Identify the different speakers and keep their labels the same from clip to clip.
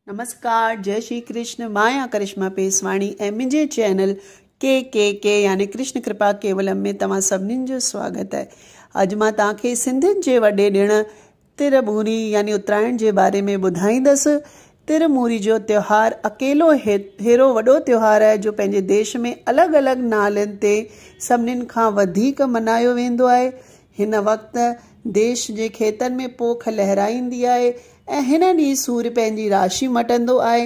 Speaker 1: نمسڪار جئي شري ڪرشن مان آهيان ڪرشما پيسواڻي ۽ منهنجي چينل ڪي ڪي ڪي يعني ڪرشن ڪرپا ڪيولم ۾ توهان سڀنين جو سواگت آهي. اڄ مان توهان کي سنڌين جي وڏي ڏڻ تر موري يعني اترائڻ جي باري ۾ ٻڌائيندس. تر موري جو تيوهار اڪيلو هيرو وڏو تيوهار آهي جو پنهنجي ديش ۾ الڳ الڳ نالن تي سڀنين کان وڌيڪ ملهايو ويندو آهي. هن وقت ديش جي کيتن ۾ پوک لهرائيندي آهي ۽ هن ڏينهن سوريه پنهنجي راشي مٽندو آهي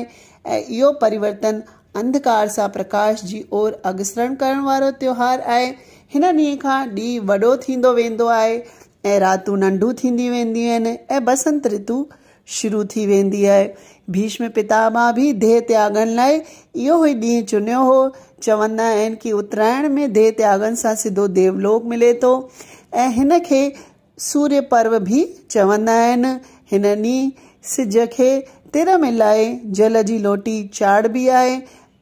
Speaker 1: ۽ اهو پريورتن انڌڪار سان پرڪاش جي اور اگسرڻ ڪرڻ وارو تيوهار آهي. هن ڏينهن کان ڏينهن وڏو ٿيندو ويندو آهي ۽ راتون ننڍون ٿينديون وينديون آهن ۽ بسنت رتو شروع ٿي ويندي آهي. ڀيشم پتاماه به ديهه تياڳڻ لاء اهو ئي ڏينهن چنيو هو. چوندا آهن ڪي اترائڻ ۾ ديهه تياڳڻ سان سڌو ديولوڪ ملي ٿو ۽ هن کي سوريه پرو به چوندا آهن. هن ڏينهن سج کي تر ملائي جل جي لوٽي چاڙهبي آهي.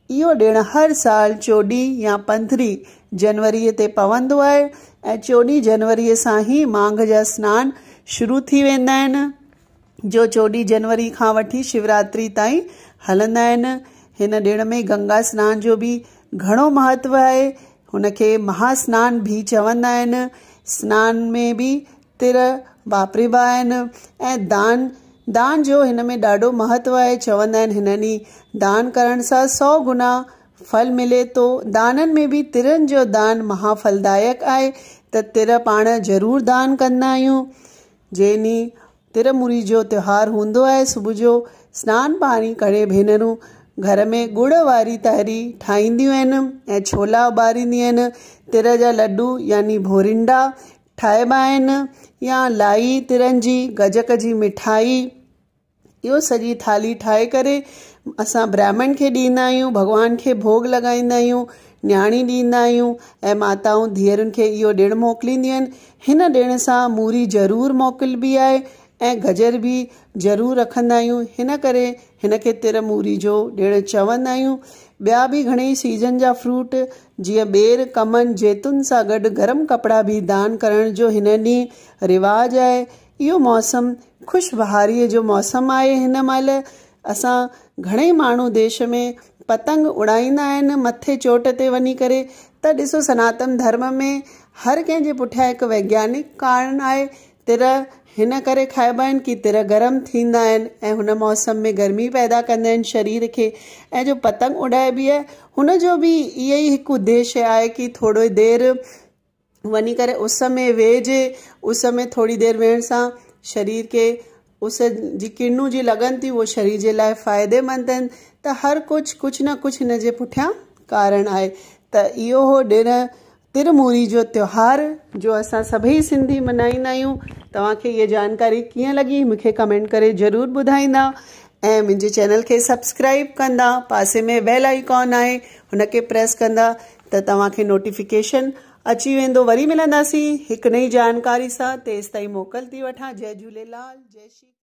Speaker 1: اهو ڏڻ هر سال 14 يا 15 جنوريء تي پوندو آهي ۽ 14 جنوريء سان ئي مانگهه جا سنان شروع ٿي ويندا آهن، جو 14 جنوري کان وٺي شوراتري تائين هلندا آهن. هن ڏڻ ۾ گنگا سنان جو به گهڻو مهتو آهي. هن کي مها سنان به چوندا آهن. سنان ۾ به تر واپربا آهن ۽ دان دان جو هن ۾ ڏاڍو مهتو آهي. چوندا آهن هن ڏينهن دان ڪرڻ سان سو گنا ڦل ملي ٿو. دانن ۾ به ترن جو دان مها ڦلدائڪ آهي ته تر پاڻ ضرور دان ڪندا آهيون. جنهن ڏينهن ترموري جو تيوهار هوندو آهي صبح جو سنان پاڻي ڪري ڀينرون گهر ۾ ڳڙ واري تهري ٺاهينديون آهن ۽ ڇولا اٻارينديون آهن تر جا لڏو يعني ڀورنڊا ٺاهبا آهن يا لائي ترن جي گجڪ جي مٺائي اهو سڄي ٿالهي ٺاهي ڪري اسان براهمڻ کي ڏيندا آهيون ڀڳوان کي ڀوڳ لڳائيندا آهيون نياڻي ڏيندا آهيون ۽ ماتائون ڌيئرن کي اهو ڏڻ موڪلينديون آهن هن ڏڻ سان موري ضرور موڪلبي آهي ۽ گجر به ضرور رکندا آهيون هن ڪري هن کي تر موري جو ڏڻ چوندا آهيون ٻيا به گهڻيئي سيزن جا فروٽ جيئن ٻير ڪمن زيتون سان گڏ گرم ڪپڙا به دان ڪرڻ جو هن ڏينهن رواج آهي اهو موسم خوش بهاريء جو موسم آهي. هن مهل اسان گهڻئي ماڻهو ديش ۾ پتنگ اڏائيندا آهن مٿي چوٽ تي وڃي ڪري ته ڏسو سناتن ڌرم ۾ هر ڪنهن جي پٺيان هڪ ويگيانڪ ڪارڻ آهي. تر هن ڪري کائبا آهن ڪي تر گرم ٿيندا آهن ۽ هن موسم ۾ گرمي پيدا ڪندا آهن شرير کي ۽ جو پتنگ اڏائبي آهي هن جو به اهي ئي هڪ اديشيه آهي ڪي ٿورو دير وڃي ڪري اس ۾ ويهجي، اس ۾ ٿوري دير ويهڻ سان شرير کي اس جي ڪرڻون جي لڳن ٿيون اهو شرير جي لاء فائديمند آهن ته هر ڪجهه ڪجهه نه ڪجهه هن جي پٺيان ڪارڻ آهي ته اهو هو ڏڻ ترموري جو تيوهار جو اسان سڀئي سنڌي ملهائيندا آهيون توهان کي هيء جانڪاري ڪيئن لڳي مون کي ڪمينٽ ڪري ضرور ٻڌائيندا ۽ منهنجي چينل کي سبسڪرائب ڪندا پاسي ۾ بيل آئيڪان آهي هن کي پريس ڪندا ته توهان کي نوٽيفڪيشن اچي ويندو وري ملنداسين هڪ نئين جانڪاري سان تيستائين موڪل ٿي وٺان جئي جهوليلال جئي شري.